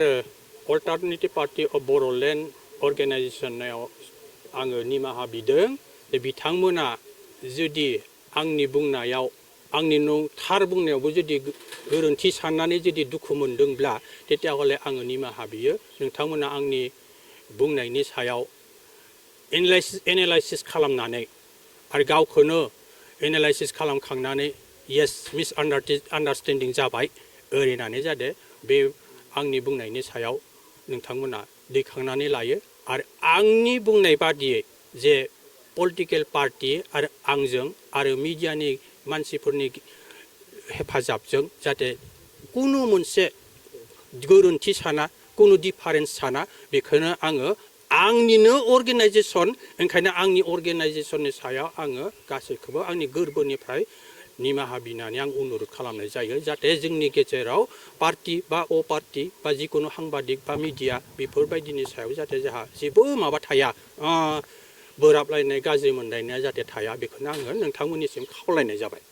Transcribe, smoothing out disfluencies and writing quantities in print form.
Alternative Party of Bodoland Organizationआव आङो निमाहा बिदों बिथांमोना जुदि आंनि बुंनायाव आंनि थार बुंनायावबो जुदि गोरोन्थि साननानै जुदि दुखु मोनदोंब्ला तेतियाहले आङो निमाहा बियो नोंथांमोना आंनि बुंनायनि सायाव एनालाइसिस खालामनानै आरो गावखौनो एनालाइसिस खालामखांनानै yes misunderstanding जाबाय ओरैनानै जादो बे आंनि बुंनायनि सायाव नोंथांमोना दैखांनानै लायो आरो आंनि बुंनाय बादियै जे पलिटिकेल पार्टी आरो आंजों आरो मिडियानि मानसिफोरनि हेफाजाबजों जाहाथे कुनु मोनसे गोरोन्थि साना कुनु डिफारेन्स साना बेखौनो आङो आंनिनो अर्गेनाइजेसन ओंखायनो आंनि अर्गेनाइजेसननि सायाव आङो गासैखौबो आंनि गोरबोनिफ्राय निमाहा बिनानै आं अनुरोध खालामनाय जायो जाहाथे जोंनि गेजेराव पार्टी बा अ पार्टी बा जिकुनु साংবাদিक बा मिडिया बेफोरबायदिनि सायाव जाहाथे जोंहा जेबो माबा थाया बोराबलायनाय गाज्रि मोनलायनाया जाहाथे थाया बेखौनो आङो नोंथांमोननिसिम खावलायनाय जाबाय